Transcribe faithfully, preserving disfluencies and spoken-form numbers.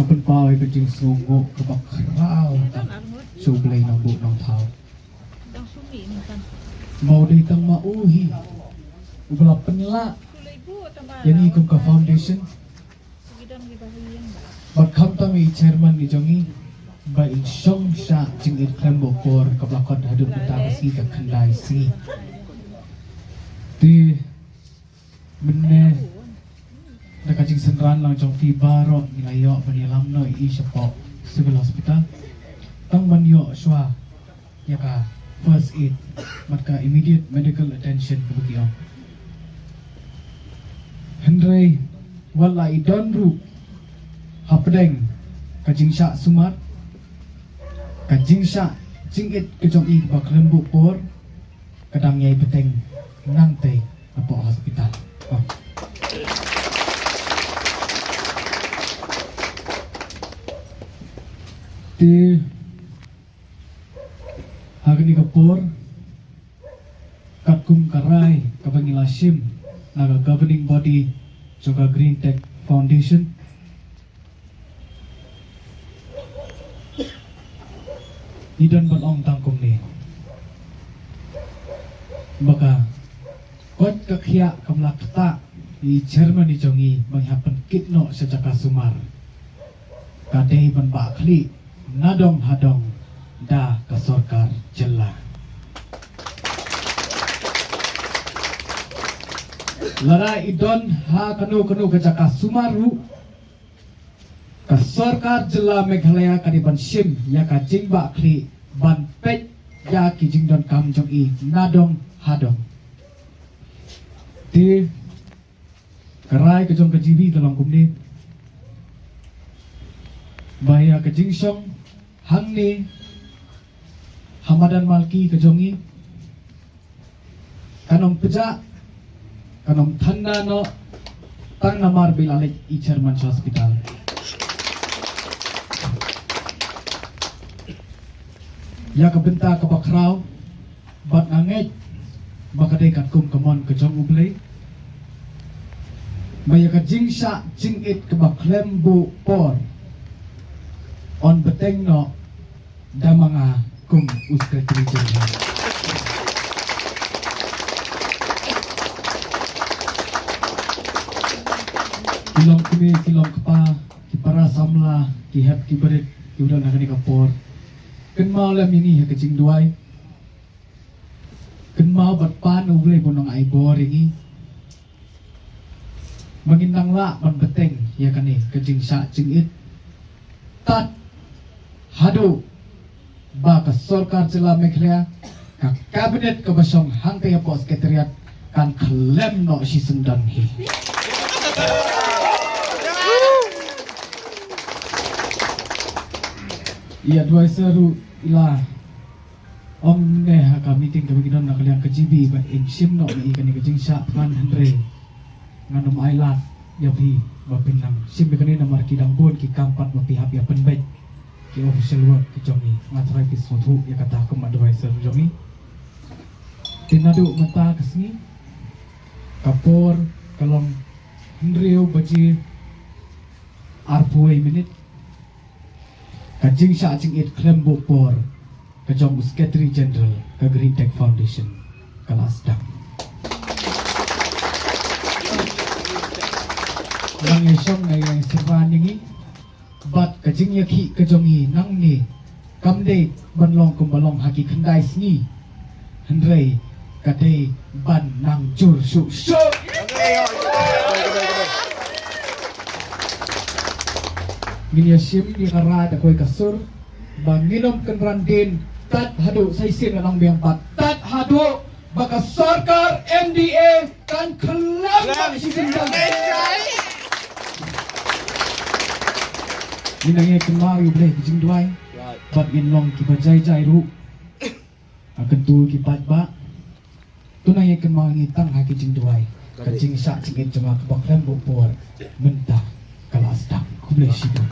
Pynpaw ïa ka jingsngewnguh kaba khraw tam sha U Blei Nongbuh Nongthaw. Ba u dei tang ma u hi uba la pynlah ïa ngi kum ka foundation. Bad khamtam i chairman i jong ngi ba in shong shah jingit khlem buh por kaba la khot haduh mynta ka sngi ka khyndai sngi. Te mynne da ka jingsynran lang jong phi baroh ngi la ïoh ban ïalam noh ïa i shapoh Civil Hospital. Tang ban ïoh shuwa ïa ka first aid bad ka immediate medical attention kaba ki ong. Hynrei wat la i don ruh hapdeng ka jingshah sumar, ka jingshah jingit ka jong i kaba khlem buh por ka dang ïai bteng nangtei hapoh hospital. Oh. Te ha kane ka por katkum ka rai kaba ngi la shim na ka governing body jong ka Green Tech Foundation, ngi don ban ong tang kumne ba ka koit ka khiah kam la ktah i chairman i jong ngi ba ngi hap pynkit noh sha jaka sumar. Ka dei ban bah khlieh na dong ha dong da ka sorkar jylla. Lada i don ha kano kano ka jaka sumar ruh, ka sorkar jylla Meghalaya ka dei ban shim ïa ka jingbah khlieh ban peit ïa ki jingdonkam jong i na dong ha dong. Te ka rai ka jong ka G B ka long kumne ba ïa ka jingshong hangne ha madan Malki ka jong i kan ym pjah, kan ym than noh tang namar ba i la leit i chairman sha hospital. Ïa ka bynta kaba khraw bad nga ngeit ba ka dei katkum ka mon ka jong U Blei ba ïa ka jingshah jingit kaba khlem buh por yn bteng noh da ma nga kum u Secretary General. Ki long kmie, ki long kpa, ki para samla, ki hep ki barit kiba don ha kane ka por, kynmaw lem ïa ngi ha ka jingduwai. Kynmaw bad pan U Blei ba un nang ai bor ïa ngi ba ngin nang lah ban bteng ïa kane ka jingshah jingit tad haduh ba ka sorkar jylla Meghalaya, ka cabinet kaba shong hangtei hapoh Secretariat kan khlem noh shisyndon hi. I adviser ruh i la ong ne ha ka meeting kaba ngi don na ka liang ka G B ba in shim noh ïa kane ka jingshah thngan, hynrei ngan ym ailad ïa phi ba phin nang shim ïa kane namar ki dang bun ki kam pat ba phi hap ïa pynbeit ki official work ki jong ngi. Nga tharai phi sngewthuh ïa kata kum adviser jong ngi. Te naduh mynta ka sngi ka por ka long hynriew baje arphew wei minit. Ka jingshah jingit khlem buh por ka jong u Secretary General ka Green Tech Foundation ka la sdang. Nang ïa shong, nang ïa syrwa ïa ngi bad ka jingïakhih ka jong ngi nangne kam dei ban long kumba long ha ki khyndai sngi, hynrei ka dei ban nang jur shuh shuh. Ngin ïa shim ïa ka rai da kawei ka sur ba ngin ym kynran dien tad haduh sa shisien, ngan ong biang pat, tad haduh ba ka sorkar M D A kan khlem ban shisien. Ngin nang ïa kynmaw ïa U Blei ha ki jingduwai bad ngin long kiba jai jai ruh. Nga kyntu ki paidbah, to nang ïa kynmaw ïa ngi tang ha ki jingduwai. Ka jingshah jingit jong nga kaba khlem buh por mynta ka la sdang. Khublei shibun.